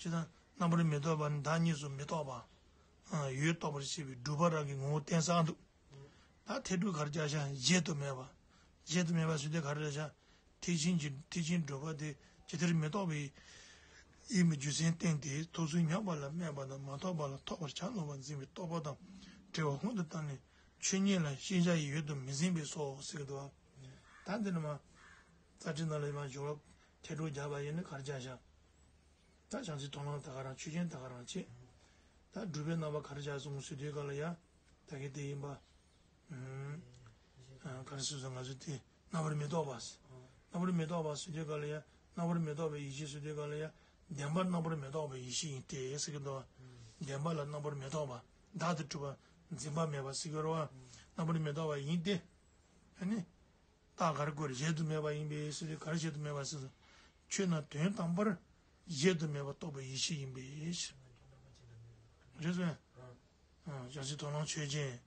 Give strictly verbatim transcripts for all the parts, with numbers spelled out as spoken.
དེ་དང་རྣམ་པར་མི་རྟོག་པ་ནི་བདག་གཉིས་སུ་མི་རྟོག་པ། ཡུལ་རྟོགས་པར་བྱེད་པའི་སྒྲུབ་པ་རང་གི་ངོ་བོ་བསྟན་ས་འདུག་ད་ཐེག་དྲུག་ག་རེ་བྱ་བཞག་གཞལ་དུ་མེད་པ། གཞལ་དུ་མེད་པ་ཟེར་དུས་ག་རེ་བྱ་བཞག་ཐེག་ཆེན་གྱི་ཐེག་ཆེན་སྒྲུབ་པ་དེ་ཇི་ལྟར་མི་རྟོག་པའི་ཡིན་པའི་རྒྱུ་མཚན་བསྟན་ཏེ། རྟོག་ཚུལ་ཉམས་པ་ལ་སྨད་པ་དང་མ་རྟོགས་པ་ལ་ཐོགས་པར་བྱ་སྣང་བ་འཛིན་པའི་རྟོག་པ་དང་བྲལ་བ་ཀུན་ཏུ་བཏང་ནས་ཆོས་ཉིད་ལ་ཤེས་བྱ་ཡི་ཡུལ་དུ་མི་འཛིན་པས་སོ་ཟེར་གྱི་འདུག་ད་འདི་ནི་མ་རྩ་ཁྲིད་ནང་ལ་མ་སྦྱོར་བ་ཐེག་དྲུག་སྦྱར་བ་ཡིན་ན་ག་རེ་བྱ་བཞག་ད་བྱང་ཆུབ་མཐོང་ལམ་ད་ག་རང་ཆོས་ཅན་ད་ག་རང་བྱེད། ད་སྒྲུབ་པའི་རྣམ་པ་ག་རེ་བྱ་སོང་ཟེར་དུས་ག་ལ་ཡ། ད་གི་དེ་ཡིན་པ། ཨ་ག་རེ་ཟེར་སོང་ང་ཚོ་དེ་རྣམ་པར་མི་རྟོག་པ་ཟེར། རྣམ་པར་མི་རྟོག་པ་ཟེར་དུས་ག་ལ་ཡ། རྣམ་པར་མི་རྟོག་པའི་ཡེ་ཤེས་ཟེར་དུས་ག་ལ་ཡ། བདེན་པར་རྣམ་པར་མི་རྟོག་པའི་ཡེ་ཤེས་ཡིན་ཏེ་ཟེར་གི་འདུག་བདེན་པ་ལ་རྣམ་པར་མི་རྟོག་པ། བདག་ཏུ་གྲུབ་པ་འཛིན་པ་མེད་པ་ཟེར་གི་རེད་བ། རྣམ་པར་མི་རྟོག་པ་ཡིན་ཏེ། ཨ་ནི། རྟགས་ག་རེ་དགོས་རེད། གཞལ་དུ་མེད་པ་ཡིན་པས་ཟེར་དུས་ག་རེ་གཞལ་དུ་མེད་པ་ཟེར་སོང་། ཆོས་རྣམས་དོན་དམ་པར་གཞལ་དུ་མེད་པར་རྟོགས་པའི་ཡེ་ཤེས་ཡིན་པས། རེད་སོང་། ཨ་བྱང་ཆུབ་མཐོང་ལམ་ཆོས་ཅན།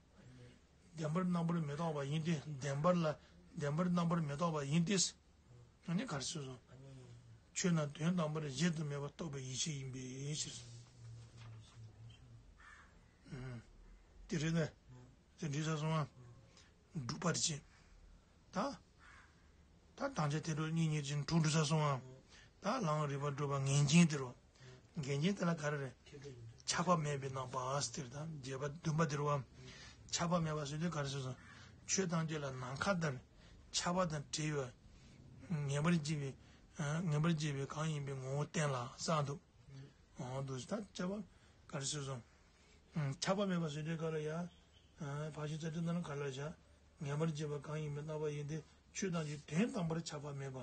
བདེན་པར་རྣམ་པར་མི་རྟོག་པ་ཡིན་ཏེ། བདེན་པར་ལ་བདེན་པར་རྣམ་པར་མི་རྟོག་པ་ཡིན་ཏེ། ཨ་ནི་ག་རེ་ཟེར་སོང་། ཆོས་རྣམས་དོན་དམ་པར་གཞལ་དུ་མེད་པར་རྟོགས་པའི་ཡེ་ཤེས་ཡིན་པས་ཟེར། ཨ་དེ་རེད་ལ། དེ་འདྲ་ཟེར་སོང་ཨ། སྒྲུབ་པར་བྱེད། ད། ད་དམ་བཅའ་ཐེག་དྲུག་གཉིས་གཉིས་ཀྱི་དྲུག་དྲུག་ས་སོང་ངམ། ད་ལམ་རིམ་པ་སྒྲུབ་པ་ངེས་འབྱིན་དེ་རུ། ངེས་འབྱིན་དེ་ལ་ག་རེ་རེད། ཁྱབ་པ་མེད་པའི་རྣམ་པ་ཟེར་དང་རྒྱས་པ་བདུན་པ་དེ་རུ་བམ། ཁྱབ་པ་མེད་པ་ཟེར་དུས་ག་རེ་ཟེར་སོང་། ཆོས་ཐམས་ཅད་ལ་ནམ་མཁའ་ལྟར་ཁྱབ་པ་དང་བྲལ་བའི། ངེས་པར་འབྱེད་པའི། ངེས་པར་འབྱེད་པའི་གང་ཡིན་པའི་ངོ་བོ་བསྟན་ལ་གསུངས་འདུག་འོ་འདུག་ད་ཁྱབ་པ་ག་རེ་ཟེར་སོང་། ཁྱབ་པ་མེད་པ་ཟེར་དུས་ག་ལ་ཡ། ཕར་ཕྱིན་རྩ་ཁྲིད་ནང་ལ་ག་ལ་བཞག་ངེས་པར་འབྱེད་པ་གང་ཡིན་པའི་རྣམ་པ་ཡིན་ཏེ། ཆོས་ཐམས་ཅད་དོན་དམ་པར་ཁྱབ་པ་མེད་པ།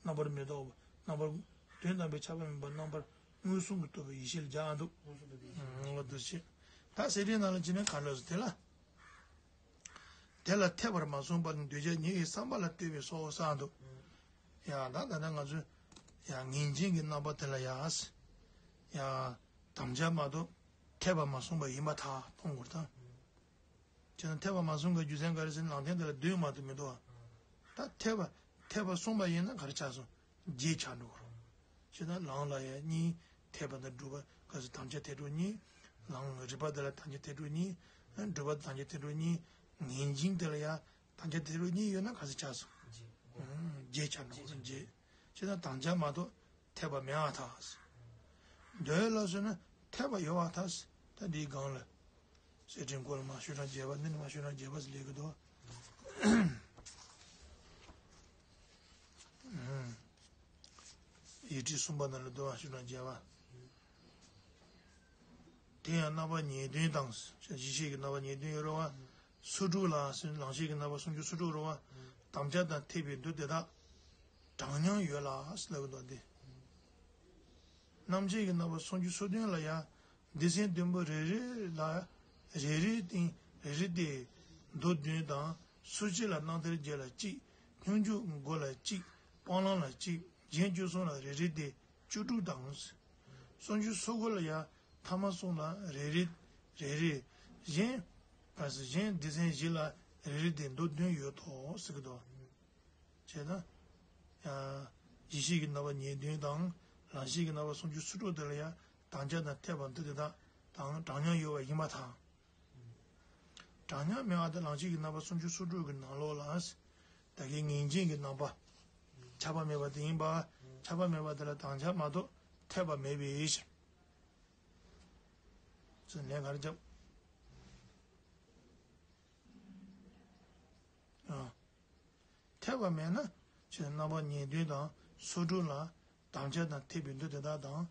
རྣམ་པར་མི་རྟོག་པ། རྣམ་པར། དོན་དམ་པའི་ཁྱབ་པ་མེད་པ་རྣམ་པར་མངོན་སུམ་དུ་རྟོགས་པའི་ཡེ་ཤེས་ལ་སྦྱར་འདུག་འོ་འདུག་ཅེས། ད་གསེར་ཕྲེང་ནང་ལ་ཅི་ནས་ག་ལ་ཟེར་དེ་ལ། དེ་ལ་འཐད་པར་མ་གསུངས་པ་ནི་གདུལ་བྱ་ཉིད་ཀྱི་བསམ་པ་ལ་ལྟོས་པས་སོ་གསུངས་འདུག་ཡང་ད་ད་ནི་ང་ཚོས་ཡང་ངེས་འབྱིན་གྱི་རྣམ་པ་དེ་ལ་ཡང་། ཡང་དམ་བཅའ་མ་གཏོགས་འཐད་པ་མ་གསུངས་པ་ཡིན་པར་ཐལ་གཏོང་དགོས་དང་། བྱས་ན་འཐད་པ་མ་གསུངས་པའི་རྒྱུ་མཚན་ག་རེ་ཟེར་ན་ལམ་བདེན་དེ་ལ་དོན་མ་གཏོགས་མི་འདུག་བ། ད་འཐད་པ་འཐད་པ་གསུངས་པ་ཡིན་ན་ག་རེ་ཆགས་སོང་། བརྗེད་ཆགས་འགྲོ་གི་རེད། བྱས་ན་ལམ་ལ་ཡང་གཉིས། འཐད་པ་དང་སྒྲུབ་པ་ག་ཚོད་དམ་བཅའ་ཐེག་དྲུག་གཉིས། ལམ་རིགས་པ་དེ་ལ་དམ་བཅའ་ཐེག་དྲུག་གཉིས། སྒྲུབ་པ་དང་དམ་བཅའ་ཐེག་དྲུག་གཉིས། ངེས་འབྱིན་དེ་ལ་ཡང་དམ་བཅའ་ཐེག་དྲུག་གཉིས་ཡོད་ན་ག་ཚོད་ཆགས་སོང་། བརྗེད་ཆགས་འགྲོ་གི་རེད། བརྗེད། བྱས་ན་དམ་བཅའ་མ་གཏོགས་འཐད་པ་མེད་པར་ཐལ། འདོད་ལ་སོང་ན་འཐད་པ་ཡོད་པར་ཐལ། ད་འདིའི་སྒང་ལ། གསེར་ཕྲེང་སྐོར་ལ་མ་ཤོད་གྲངས་བརྒྱད་པ་འདི་ནི་མ་ཤོད་གྲངས་བརྒྱད་པ་ཟེར་ལེགས་ཀྱི་འདུག་ཡིག་ཁྲི་གསུམ་པ་ནང་ལ་འདུག་བ་ཤོད་གྲངས་བརྒྱད་པ། དེ་ཡང་རྣམ་པ་ངེས་དོན་དང་། གཞི་ཤེས་ཀྱི་རྣམ་པ་ངེས་དོན་ཡོད་རེད་བ། སོ་དྲུག་ལ་ཟེར་ལམ་ཤེས་ཀྱི་རྣམ་པ་སུམ་ཅུ་སོ་དྲུག་རེད་བ། དམ་བཅའ་དང་འཐད་པའི་མདོ་དེ་དག་གྲངས་མཉམ་ཡོད་ལ་ཟེར་ལབ་ཀྱི་འདུག་སྟེ། རྣམ་བཤད་ཀྱི་རྣམ་པ་སུམ་ཅུ་སོ་བདུན་ལ་ཡང་སྡེ་ཚན་བདུན་པོ་རེ་རེ་ལ་རེ་རེའི་སྟེང་རེ་རེ་སྟེ། མདོ་བདུན་དང་སོ་གཅིག་ལ་རྣམ་ཐར་བརྒྱད་ལ་གཅིག་སྙོམས་འཇུག་དགུ་ལ་གཅིག་སྤང་བླང་ལ་གཅིག་གཞན་བཅུ་གསུམ་ལ་རེ་རེ་སྟེ་བཅུ་དྲུག་དང་། སུམ་ཅུ་སོ་དགུ་ལ་ཡང་ཐ་མ་གསུམ་ལ་རེ་རེ་རེ་རེ། གཞན་ག་ཟེར་གཞན་སྡེ་ཚན་བཞི་ལ་རེ་རེ་སྟེ་མདོ་བདུན་ཡོད་དོ་ཟེར་གྱི་འདུག་བྱས་ན། ཡང་། གཞི་ཤེས་ཀྱི་རྣམ་པ་ཉེར་བདུན་དང་། ལམ་ཤེས་ཀྱི་རྣམ་པ་སུམ་ཅུ་སོ་དྲུག་དེ་ལ་ཡང་དམ་བཅའ་དང་འཐད་པ་འདི་དེ་དག་དང་གྲངས་མཉམ་ཡོད་པ་ཡིན་པར་ཐལ། གྲངས་མཉམ་མེད་པ་དེ་ལམ་ཤེས་ཀྱི་རྣམ་པ་སུམ་ཅུ་སོ་དྲུག་གི་ནང་ལོགས་ལ། ད་གིན་ངེས་འབྱིན་གྱི་རྣམ་པ། ཁྱབ་པ་མེད་པ་དེ་ཡིན་པ། ཁྱབ་པ་མེད་པ་དེ་ལ་དམ་བཅའ་མ་གཏོགས་འཐད་པ་མེད་པའི་ཕྱིར། ཚུར་ལན་ག་རེ་བརྒྱབ། ཨ། འཐད་པ་མེད་ན། ཕྱིར་རྣམ་པ་ཉེར་བདུན་དང་སོ་དྲུག་ལ་དམ་བཅའ་དང་འཐད་པའི་མདོ་དེ་དག་དང་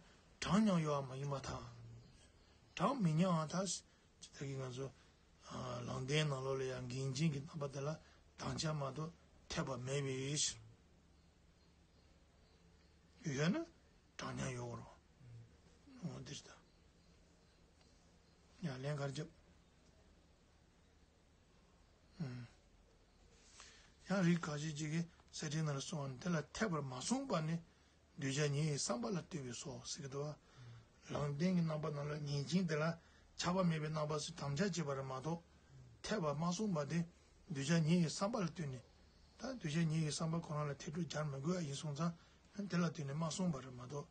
གྲངས་མཉམ་ཡོད་པ་མ་ཡིན་པར་ཐལ། གྲངས་མི་མཉམ་པར་ཐལ། ད་གིན་ང་ཚོ་ལམ་བདེན་ནང་ལོགས་ལ་ཡང་ངེས་འབྱིན་གྱི་རྣམ་པ་དེ་ལ་དམ་བཅའ་མ་གཏོགས་འཐད་པ་མེད་པའི་ཕྱིར། ཡོད་ན་གྲངས་མཉམ་ཡོད་རེད། འོ་འདིར་ད། ཡང་ལན་ག་རེ་བརྒྱབ། ཡང་རིགས་ཁ་ཤས་ཅིག་གིས་གསེར་ཕྲེང་ནང་ལ་གསུངས་པ་ནི་དེ་ལ་འཐད་པར་མ་གསུངས་པ་ནི་གདུལ་བྱ་ཉིད་ཀྱི་བསམ་པ་ལ་ལྟོས་པས་སོ་ཟེར་གྱི་འདུག་བ། ལམ་བདེན་གྱི་རྣམ་པ་རྣམས་ལ་ངེས་འབྱིན་དེ་ལ་ཁྱབ་པ་མེད་པའི་རྣམ་པ་ཟེར་དམ་བཅའ་བྱས་པ་རེད་མ་གཏོགས། འཐད་པར་མ་གསུངས་པ་དེ་གདུལ་བྱ་ཉིད་ཀྱི་བསམ་པ་ལ་ལྟོས་ནས། ད་གདུལ་བྱ་ཉིད་ཀྱི་བསམ་པ་ཁོ་རང་ལ་འཐད་སྒྲུབ་སྦྱར་མི་དགོས་པ་ཡིན་སོང་ཙང་དེ་ལ་ལྟོས་ནས་མ་གསུངས་པ་རེད་མ་གཏོགས།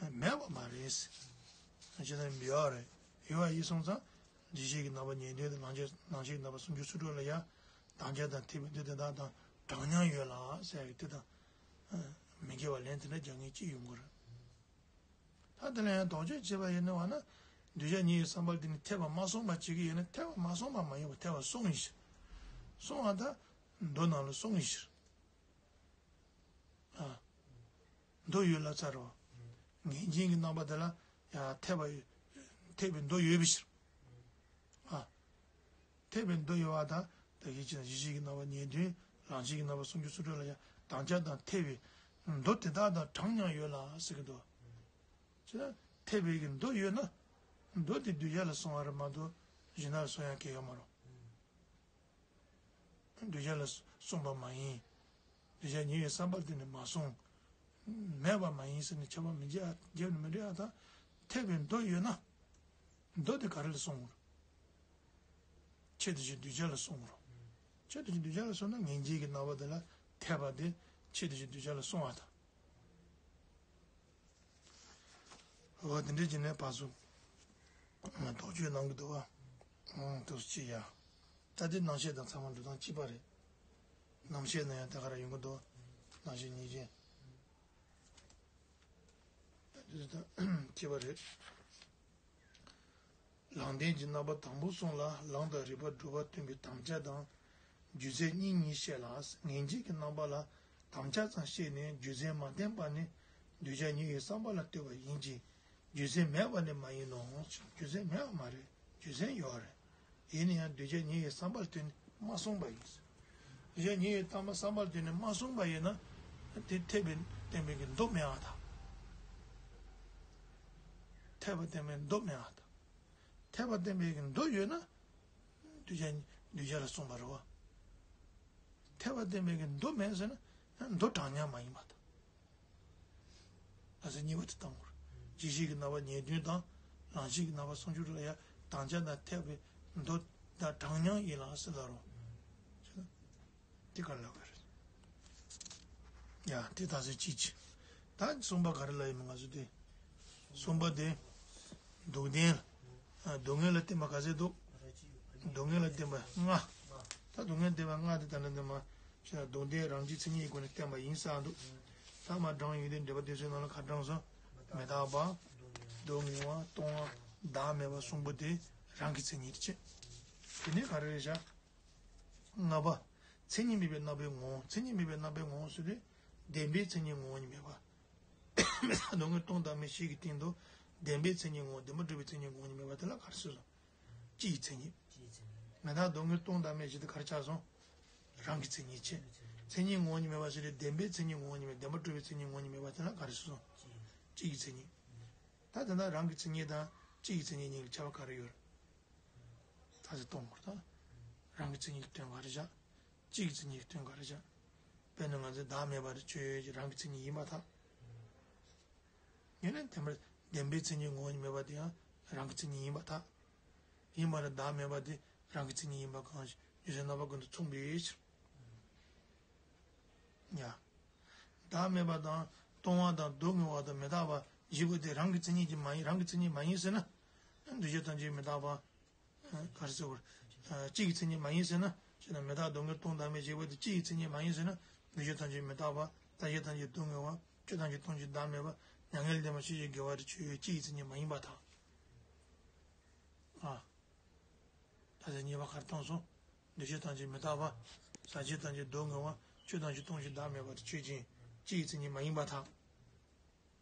མེད་པ་མ་རེད། ཅི་ལྟར་ཡོད་རེད། ཡོད་པ་ཡིན་སོང་ཙང་། འདུས་བྱས་ཀྱི་རྣམ་པ་ཉིད་དོན་དང་། རང་བཞིན་རྣམ་པ་སུམ་ཅུ་སོ་དྲུག་ལ་ཡང་། དམ་བཅའ་དང་འཐད་པའི་མདོ་དེ་དག་དང་གྲངས་མཉམ་ཡོད་ལ་ཟེར་གྱི་དེ་དང་། མི་འགལ་བ་ལན་དེ་འདྲ་རྒྱག་མཁན་གཅིག་ཡོང་གི་རེད། ད་དེ་ལ་ཡང་དོགས་གཅོད་བྱས་པ་ཡིན་ན་བ་ན། གདུལ་བྱ་ཉིད་ཡོད་བསམ་པ་དེ་ནི་འཐད་པ་མ་སོང་བ་བྱེད་ཀྱི་ཡོད་ན། འཐད་པ་མ་སོང་བ་མ་ཡིན་པ་འཐད་པ་སོང་ཡིན་ཕྱིར། སོང་བ་དང་མདོ་ནང་ལ་སོང་ཡིན་ཕྱིར། ཨ། མདོ་ཡོད་ལབ་ཚར་རོ། ངེས་འབྱིན་གྱི་རྣམ་པ་དེ་ལ་ཡང་འཐད་པ་ཡོད། འཐད་པའི་མདོ་ཡོད་པའི་ཕྱིར། ཨ། འཐད་པའི་མདོ་ཡོད་པ་དང་། ད་གིན་ཅི་ན་གཞི་ཤེས་ཀྱི་རྣམ་པ་ཉིད་དོན། རང་བཞིན་གྱི་རྣམ་པ་སུམ་ཅུ་སོ་དྲུག་ལ་ཡང་དམ་བཅའ་དང་འཐད་པའི་མདོ་དེ་དག་དང་གྲངས་མཉམ་ཡོད་ལ་ཟེར་གྱི་འདུག་ཅེ་ན། འཐད་པའི་གི་མདོ་ཡོད་ན། མདོ་དེ་གདུལ་བྱ་ལ་སོང་བ་རེད་མ་གཏོགས་གཞན་དག་ལ་སོང་ཡ་གང་ཡང་ཡོད་མ་རེད། གདུལ་བྱ་ལ་སོང་བ་མ་ཡིན། གདུལ་བྱ་ཉིད་ཡོད་བསམ་པ་དེ་ནི་མ་སོང་། མེད་པ་མ་ཡིན་ཟེར་ནས་ཁྱབ་པ་མི་འཇལ། རྒྱབ་ནས་མི་འགྲེལ་ཡ་དང་། འཐད་པའི་མདོ་ཡོད་ན། མདོ་དེ་ག་རེ་ལ་སོང་ངོ་། ཆོས་དེ་བཞིན་གདུལ་བྱ་ལ་སོང་ངོ་། ཆོས་དེ་བཞིན་གདུལ་བྱ་ལ་སོང་ན་ངེས་འབྱིན་གྱི་རྣམ་པ་དེ་ལ་འཐད་པ་དེ་ཆོས་དེ་བཞིན་གདུལ་བྱ་ལ་སོང་བ་དང་། འོ་དེ་འདྲའི་བྱས་ནས་ཕར་ཚུར་དོགས་གཅོད་གནང་གི་འདུག་བ། ཐུགས་རྗེ་ཆེ་ཡ། ད་དེ་རྣམ་བཤད་དང་ཚང་མ་འགྲོ་སྟངས་གཅིག་པ་རེད། རྣམ་བཤད་ན་ཡང་དེ་ག་རང་ཡོང་གི་འདུག་རྣམ་བཤད་གཉིས་ཅན། ད་དེ་ད་གཅིག་པ་རེད། ལམ་བདེན་གྱི་རྣམ་པ་དང་པོ་གསུམ་ལ་ལམ་དང་རིགས་པ་སྒྲུབ་པ་སྟོན་པའི་དམ་བཅའ་དང་རྒྱུ་མཚན་གཉིས་གཉིས་བཤད་ལ། ངེས་འབྱིན་གྱི་རྣམ་པ་ལ་དམ་བཅའ་ཙམ་བཤད་ནས་རྒྱུ་མཚན་མ་བསྟན་པ་ནི་གདུལ་བྱ་ཉིད་ཡོད་བསམ་པ་ལ་ལྟོས་པ་ཡིན་གྱི། རྒྱུ་མཚན་མེད་པ་ནི་མ་ཡིན་ནོ། རྒྱུ་མཚན་མེད་པ་མ་རེད། རྒྱུ་མཚན་ཡོད་རེད། ཡིན་ན་ཡང་གདུལ་བྱ་ཉིད་ཡོད་བསམ་པ་ལ་ལྟོས་ནས་མ་གསུངས་པ་ཡིན། གདུལ་བྱ་ཉིད་ཡོད་བསམ་པ་ལ་ལྟོས་ནས་མ་གསུངས་པ་ཡིན་ན། དེ་འཐད་པའི་བསྟན་པའི་གི་མདོ་མེད་པ་དང་། འཐད་པ་བསྟན་པའི་མདོ་མེད་པ་དང་། འཐད་པ་བསྟན་པའི་གི་མདོ་ཡོད་ན། གདུལ་བྱ་གདུལ་བྱ་ལ་གསུངས་པ་རེད་བ། འཐད་པ་བསྟན་པའི་གི་མདོ་མེད་ཟེར་ན། མདོ་གྲངས་མཉམ་མ་ཡིན་པ་དང་། ལ་ཟེར་གཉིས་པ་དེ་བཏང་དགོས་རེད། གཞི་ཤེས་ཀྱི་རྣམ་པ་ཉིད་དོན་དང་། རང་བཞིན་གྱི་རྣམ་པ་སུམ་ཅུ་སོ་དྲུག་ལ་ཡང་དམ་བཅའ་དང་འཐད་པའི་མདོ་དང་གྲངས་མཉམ་ཡིན་ལ་ཟེར་ལ་རོ། དེ་ག་ལ་ག་རེད། ཡ་དེ་ད་ཟེར་གཅིག་གཅིག་ད་གསུམ་པ་ག་རེ་ལ་ཡིན་མ་ང་ཚོ་དེ། གསུམ་པ་དེ། སྡུག་བདེན། སྡུག་བསྔལ་ལ་བརྟེན་པ་ག་ཚད་འདུག་སྡུག་བསྔལ་ལ་བརྟེན་པ་ལྔ། ད་སྡུག་བསྔལ་བརྟེན་པ་ལྔ་དེ་ད་ལ་འདི་མ། ཕྱི་ལ་སྡུག་བདེན་རང་རྒྱུའི་མཚན་ཉིད་ཀྱི་སྒོ་ནས་བསྟན་པ་ཡིན་ས་འདུག་ཐ་མ་བགྲང་ཡོད་དེ་འགྲེལ་པ་དེ་ཚོའི་ནང་ལ་ག་བགྲངས་སོང་། མི་རྟག་པ། སྡུག་བསྔལ་བ། སྟོང་བ། བདག་མེད་པ་གསུམ་པོ་དེ་རང་གི་མཚན་ཉིད་དེ་བྱས། དེ་ནས་ག་རེ་རེད་བྱ། ལྔ་པ། མཚན་ཉིད་མེད་པའི་རྣམ་པའི་ངོ་བོ། མཚན་ཉིད་མེད་པའི་རྣམ་པའི་ངོ་བོ་ཟེར་དུས། བདེན་པའི་མཚན་ཉིད་ངོ་བོ་ཉིད་མེད་པ། མི་རྟག་སྡུག་བསྔལ་སྟོང་བདག་མེད་བཞི་གི་སྟེང་དུ། བདེན་པའི་མཚན་ཉིད་ངོ་བོ། བདེན་པར་གྲུབ་པའི་མཚན་ཉིད་ངོ་བོ་ཉིད་མེད་པ་དེ་ལ་ག་རེ་ཟེར་སོང་། སྤྱི་ཡི་མཚན་ཉིད། མི་རྟག་སྡུག་བསྔལ་སྟོང་བདག་མེད་བཞི་དེ་ག་རེ་ཆགས་སོང་། རང་གི་མཚན་ཉིད་བྱས། མཚན་ཉིད་ངོ་བོ་ཉིད་མེད་པ་ཟེར་དུས་བདེན་པའི་མཚན་ཉིད་ངོ་བོ་ཉིད་མེད། བདེན་པར་གྲུབ་པའི་མཚན་ཉིད་ངོ་བོ་ཉིད་མེད་པ་དེ་ལ་ག་རེ་ཟེར་སོང་། སྤྱི་ཡི་མཚན་ཉིད། ད་དེ་ན་རང་གི་མཚན་ཉིད་དང་སྤྱི་ཡི་མཚན་ཉིད་གཉིས་ལ་ཁྱད་པར་ག་རེ་ཡོད། ད་ཟེར་གཏོང་དགོས་ད། རང་གི་མཚན་ཉིད་ཀྱི་དོན་ག་རེ་བཞག་སྤྱི་ཡི་མཚན་ཉིད་ཀྱི་དོན་ག་རེ་བཞག་དཔེར་ན་ང་ཚོས་བདག་མེད་པ་དེ་ཆོས་ཅན་རང་གི་མཚན་ཉིད་ཡིན་པར་ཐལ། ཡིན་ན་བདེན་པར་བདེན་པའི་མཚན་ཉིད་ངོ་བོ་ཉིད་མེད་པ་དེ་ཡང་རང་གི་མཚན་ཉིད་ཡིན་པར་ཐལ། ཡིན་པ་ལ་བདག་མེད་པ་དེ་རང་གི་མཚན་ཉིད་ཡིན་པ་གང་ཞིག་རྒྱུ་མཚན་རྣམ་པ་ཀུན་ཏུ་མཚུངས་པའི་ཕྱིར། ཡ། བདག་མེད་པ་དང་སྟོང་བ་དང་སྡུག་བསྔལ་བ་དང་མི་རྟག་པ་བཞི་པོ་དེ་རང་གི་མཚན་ཉིད་ཀྱིས་མ་ཡིན། རང་གི་མཚན་ཉིད་མ་ཡིན་ཟེར་ན། འདུས་བྱས་ཐམས་ཅད་མི་རྟག་པ། ག་རེ་ཟེར་བར། སྤྱི་ཡི་མཚན་ཉིད་མ་ཡིན་ཟེར་ན། ཅེ་ན་མི་རྟག་སྡུག་བསྔལ་སྟོང་བདག་མེད་བཞི་པོ་དེ་སྤྱི་ཡི་མཚན་ཉིད་མ་ཡིན་ཟེར་ན། འདུས་བྱས་ཐམས་ཅད་མི་རྟག་པ། ལྟ་བྱེད་ཐམས་ཅད་སྡུག་བསྔལ་བ། ཆོས་ཐམས་ཅད་སྟོང་ཞིང་བདག་མེད་པ། མྱ་ངན་ལས་འདས་མ་ཤེས་བྱའི་དགེ་བ་དེ་ཆོས་ཅན་སྤྱི་ཡི་མཚན་ཉིད་མ་ཡིན་པར་ཐལ། ཨ། ད་ལྟ་གཉིས་པ་གར་གཏོང་སོང་། འདུས་བྱས་ཐམས་ཅད་མི་རྟག་པ། ཟག་བཅས་ཐམས་ཅད་སྡུག་བསྔལ་བ། ཆོས་ཐམས་ཅད་སྟོང་ཞིང་བདག་མེད་པ་དེ་ཆོས་ཅན། སྤྱི་ཡི་མཚན་ཉིད་མ་ཡིན་པར་ཐལ།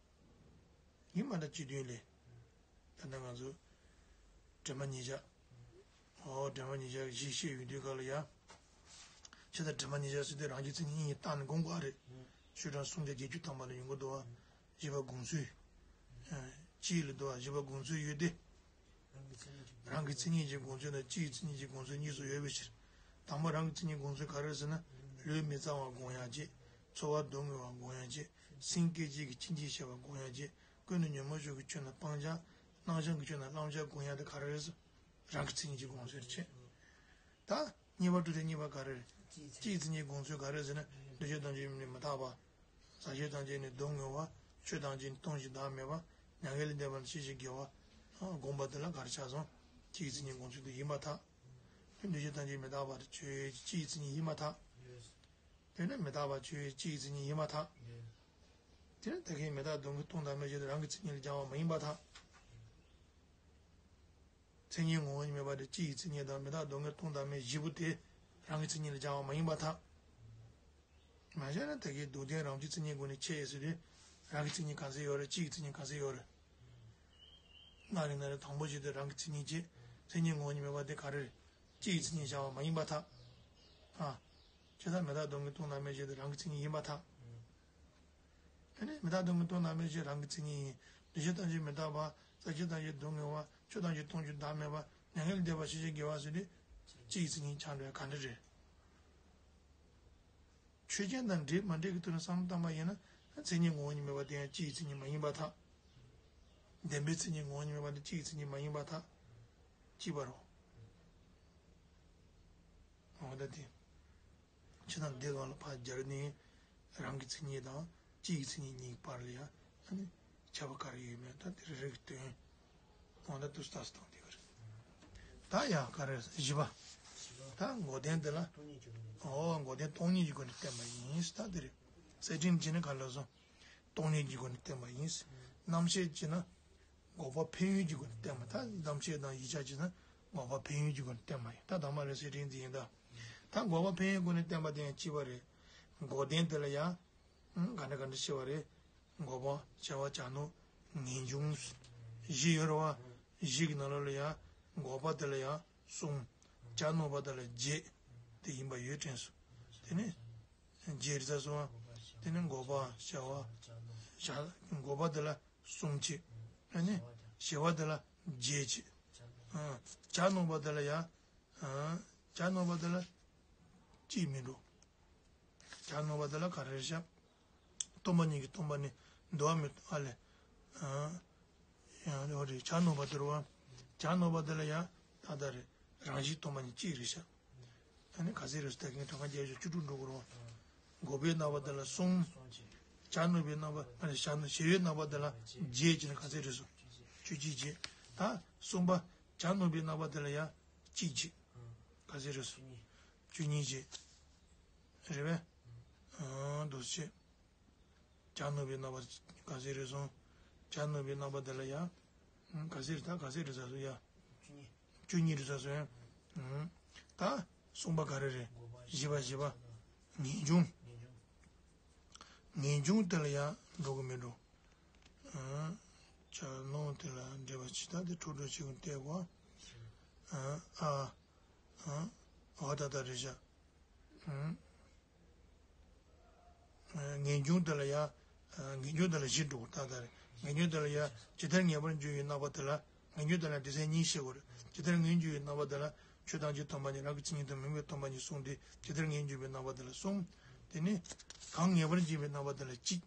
ཡིན་པ་ལ་སྤྱི་དོན་ལས། ད་ལྟ་ང་ཚོ། དྲི་མ་ཉེར་བཞག་ཨོ་དྲི་མ་ཉེར་བཞག་བཞི་བཤད་ཡོང་དུས་སྐབས་ལ་ཡ། ཆེ་ད་དྲི་མ་ཉེར་བཞག་ཟེར་དུས་རང་རྒྱུ་མཚན་ཉིད་གཉིས་བཏང་ནས་དགོངས་དགོས་རེད། ཤོག་གྲངས་སུམ་བརྒྱ་བརྒྱད་ཅུ་ཐམ་པ་ལ་ཡོང་གི་འདུག་བ། བཞི་པ་དགོངས་ཚུལ། སྤྱི་ལ་འདུག་བ། བཞི་པ་དགོངས་ཚུལ་ཡོད་དེ། རང་གི་མཚན་ཉིད་ཀྱི་དགོངས་ཚུལ་དང་སྤྱིའི་མཚན་ཉིད་ཀྱི་དགོངས་ཚུལ་གཉིས་སུ་ཡོད་པའི་ཕྱིར། དང་པོ་རང་གི་མཚན་ཉིད་དགོངས་ཚུལ་ག་རེ་ཟེར་ན། ལུས་མི་གཙང་བ་དགོངས་ཡག་བྱེད། ཚོར་བ་སྡུག་བསྔལ་བ་དགོངས་ཡག་བྱེད། སེམས་སྐད་ཅིག་གིས་ཕྱིན་ཅི་ཞེས་པ་དགོངས་ཡག་བྱེད། ཀུན་ཏུ་ཉོན་མོངས་ཕྱོགས་ཀྱི་ཆོས་རྣམས་སྤང་བྱ། སྣང་ཞེན་གྱི་ཆོས་རྣམས་བླང་བྱ་དགོངས་ཡག་དེ་ག་རེ་རེད་ཟེར། རང་གི་མཚན་ཉིད་ཀྱི་དགོངས་ཚུལ་བྱེད། ད་གཉིས་པ་དྲུག་སྡེ་གཉིས་པ་ག་རེ་རེད། སྤྱིའི་མཚན་ཉིད་དགོངས་ཚུལ་ག་རེ་ཟེར་ན། འདུས་བྱས་ཐམས་ཅད་ནི་མི་རྟག་པ། ཟག་བཅས་ཐམས་ཅད་ནི་སྡུག་བསྔལ་བ། ཆོས་ཐམས་ཅད་སྟོང་ཞིང་བདག་མེད་པ། མྱ་ངན་ལས་འདས་པ་ལ་ཤེས་བྱའི་དགེ་བ་སྒོམ་པ་དེ་ལ་ག་རེ་ཆགས་སོང་། སྤྱི་ཡི་མཚན་ཉིད་སྒོམ་ཚུལ་དེ་ཡིན་པར་ཐལ། འདུ་བྱེད་ཐམས་ཅད་མི་རྟག་པ་དེ་ཆོས་སྤྱི་ཡི་མཚན་ཉིད་ཡིན་པར་ཐལ། དེ་ནི་མི་རྟག་པ་ཆོས་སྤྱི་ཡི་མཚན་ཉིད་ཡིན་པར་ཐལ། དེ་ནི་ད་གིན་མི་རྟག་སྟོང་གི་སྟོང་དང་མེད་ཅེས་རང་གི་མཚན་ཉིད་ལ་སྦྱར་བ་མ་ཡིན་པར་ཐལ། མཚན་ཉིད་ངོ་བོ་ཉིད་མེད་པ་དེ་སྤྱི་ཡི་མཚན་ཉིད་དང་མི་རྟག་སྟོང་གི་སྟོང་དང་མེད་བཞི་པོ་དེ་རང་གི་མཚན་ཉིད་ལ་སྦྱར་བ་མ་ཡིན་པར་ཐལ། མ་བྱས་ན་ད་གིན་སྡུག་བདེན་རང་བཞིན་མཚན་ཉིད་སྒོ་ནས་ཕྱེ་ཟེར་དུས་རང་གི་མཚན་ཉིད་ག་ཚོད་ཡོད་རེད། སྤྱི་ཡི་མཚན་ཉིད་ག་ཚོད་ཡོད་རེད། ན་རེ་ན་རེ་དང་པོ་བྱས་ཏེ་རང་གི་མཚན་ཉིད་ཀྱི་མཚན་ཉིད་ངོ་བོ་ཉིད་མེད་པ་དེ་ག་རེ་རེད། སྤྱི་ཡི་མཚན་ཉིད་བྱ་བ་མ་ཡིན་པར་ཐལ། ཨ། ཇི་ལྟར་མི་རྟག་སྟོང་གི་སྟོང་དང་མེད་ཅེས་དེ་རང་གི་མཚན་ཉིད་ཡིན་པར་ཐལ། ཨ་ནི་མི་རྟག་སྟོང་གི་སྟོང་དང་མེད་ཅེས་རང་གི་མཚན་ཉིད་ཡིན། འདུ་བྱེད་ཐམས་ཅད་མི་རྟག་པ། ས་བཅད་ཐམས་ཅད་སྡུག་བསྔལ་བ། ཆོས་ཐམས་ཅད་སྟོང་ཞིང་བདག་མེད་པ། མྱ་ངན་ལས་འདས་པ་ཤེས་བྱའི་དགེ་བ་ཟེར་དུས་སྤྱི་ཡི་མཚན་ཉིད་ཆགས་འགྲོ་ཡ་ག་འདྲ་རེད། ཆོས་ཅན་དང་འདྲེས་མ་འདྲེས་ཀྱི་ཐོག་ནས་བསམ་བློ་བཏང་པ་ཡིན་ན། མཚན་ཉིད་ངོ་བོ་ཉིད་མེད་པ་དེ་ཡང་སྤྱི་ཡི་མཚན་ཉིད་མ་ཡིན་པར་ཐལ། བདེན་པའི་མཚན་ཉིད་ངོ་བོ་ཉིད་མེད་པ་དེ་སྤྱི་ཡི་མཚན་ཉིད་མ་ཡིན་པར་ཐལ། སྤྱི་པ་རོ། འོ་ད་དེ། ཕྱི་ནང་འདི་སྒང་ལ་ཕར་སྦྱར་ནས་རང་གི་མཚན་ཉིད་དང་སྤྱི་ཡི་མཚན་ཉིད་གཉིས་བར་ལ་ཡང་ཨ་ནི་ཁྱད་པར་ག་རེ་ཡོད་མེད་ད་དེ་རེ་རེ་གི་དོན། འོ་ད་དུས་ལྟར་སྟངས་དེ་ག་རེད། ད་ཡང་ག་རེ་བཞི་པ། ད་འགོག་བདེན་དེ་ལ། འོ་འགོག་བདེན་སྟོང་ཉིད་ཀྱི་སྒོ་ནས་བསྟན་པ་ཡིན་ད་དེ་རེད། གསེར་ཕྲེང་བྱས་ནས་ག་ལ་སོང་། སྟོང་ཉིད་ཀྱི་སྒོ་ནས་བསྟན་པ་ཡིན། རྣམ་བཤད་བྱས་ན། འགོག་པ་ཕན་ཡོན་གྱི་སྒོ་ནས་བསྟན་པ་ད་རྣམ་བཤད་དང་ཡིག་ཆ་བྱས་ན་འགོག་པ་ཕན་ཡོན་གྱི་སྒོ་ནས་བསྟན་པ་ཡིན་ད་དང་མ་རེད་གསེར་ཕྲེང་འདི་ཡིན་ད། ད་འགོག་པ་ཕན་ཡོན་སྒོ་ནས་བསྟན་པ་དེ་ཡང་སྤྱི་པ་རེད། འགོག་བདེན་དེ་ལ་ཡང་། ག་འདྲ་ག་འདྲ་ཕྱེ་བ་རེད། འགོག་པ་བྱ་བ་བྱ་ནོར་ངེས་འབྱུང་། བཞི་ཡོད་རེད་བ། བཞི་གི་ནང་ལོགས་ལ་ཡང་འགོག་པ་དེ་ལ་ཡང་གསུམ། བྱ་ནོར་པ་དེ་ལ་བརྒྱད། དེ་ཡིན་པ་ཡོད་དྲན་སོང་། དེ་ནི། བརྒྱད་རེད་ས་སོང་། དེ་ནི་འགོག་པ་བྱ་བ། བྱ་འགོག་པ་དེ་ལ་གསུམ་བྱས། ཨ་ནི་ཞི་བ་དེ་ལ་བརྒྱད་བྱས། བྱ་ནོར་པ་དེ་ལ་ཡང་། བྱ་ནོར་པ་དེ་ལ་གཅིག་མི་འགྲོ། བྱ་ནོར་བ་དེ་ལ་ག་རེ་རེད་ཤག་སྟོང་པ་ཉིད་ཀྱི་སྟོང་པ་ནི་འདུ་བ་མི་ཨ་ལས། ཡང་རེ་བ་རེད་བྱ་ནོར་བ་དེ་རེད་བ། བྱ་ནོར་བ་དེ་ལ་ཡང་ད་ལྟ་རེད་རང་བཞིན་སྟོང་པ་ཉིད་གཅིག་རེད་ཤག་ཨ་ནི་ག་ཚད་རེད་ཟེར་ད་གིན་གྲངས་ཀ་བརྒྱད་ཅུ་བཅུ་དྲུག་འགྲོ་གི་རེད་བ། འགོག་པའི་རྣམ་པ་དེ་ལ་གསུམ། བྱ་ནོར་བའི་རྣམ་པ་ཨ་ནི་བྱ་ནོར་ཞི་བའི་རྣམ་པ་དེ་ལ་བརྒྱད་བྱས་ན་ག་ཚད་རེད་སོང་། བཅུ་གཅིག་བྱས། ད་གསུམ་པ་བྱ་ནོར་བའི་རྣམ་པ་དེ་ལ་ཡང་གཅིག་བྱས། ག་ཚད་རེད་སོང་། བཅུ་གཉིས་བྱས། རེད་པས། ཨང་། འདུག་སེ་བྱས། བྱ་ནོར་བའི་རྣམ་པ་ག་ཚད་རེད་སོང་། བྱ་ནོར་བའི་རྣམ་པ་དེ་ལ་ཡ། ཨང་། ག་ཚད་རེད་ད་ག་ཚད་རེད་ཟེར་སོང་ཡ། བཅུ་གཉིས་རེད་ཟེར་སོང་ཡ། ཨང་། ད་གསུམ་པ་ག་རེ་རེད། བཞི་པ་བཞི་པ། ངེས་འབྱུང་། ངེས་འབྱུང་དེ་ལ་ཡ་འགྲོ་གི་མི་འགྲོ། ཨང་། བྱ་ནོར་དེ་ལ་འབྲེལ་བ་ཇི་ལྟར་དེ་འཕྲོ་འགྲོ་བྱེད་ཀུན་བལྟས་གོ། ཨང་། ཨ། ཨང་། འོ་ད་ད་རེད་བཞག་ཨང་། ངེས་འབྱུང་དེ་ལ་ཡང་། ངེས་འབྱུང་དེ་ལ་བཞི་འགྲོ་གི་ད་ལྟ་རེད། ངེས་འབྱུང་དེ་ལ་ཡང་ཇི་ལྟར་ངེས་པར་འབྱུང་བའི་རྣམ་པ་དེ་ལ། ངེས་འབྱུང་དེ་ལ་སྡེ་ཚན་གཉིས་ཕྱེ་དགོས་རེད། ཇི་ལྟར་ངེས་འབྱུང་བའི་རྣམ་པ་དེ་ལ། ཆོས་ཐམས་ཅད་སྟོང་པ་ཉིད་རང་གི་མཚན་ཉིད་དང་མིང་པོའི་སྟོང་པ་ཉིད་གསུམ་སྟེ་ཇི་ལྟར་ངེས་འབྱུང་བའི་རྣམ་པ་དེ་ལ་གསུམ། དེ་ནི། གང་ངེས་པར་འབྱུང་བའི་རྣམ་པ་དེ་ལ་གཅིག་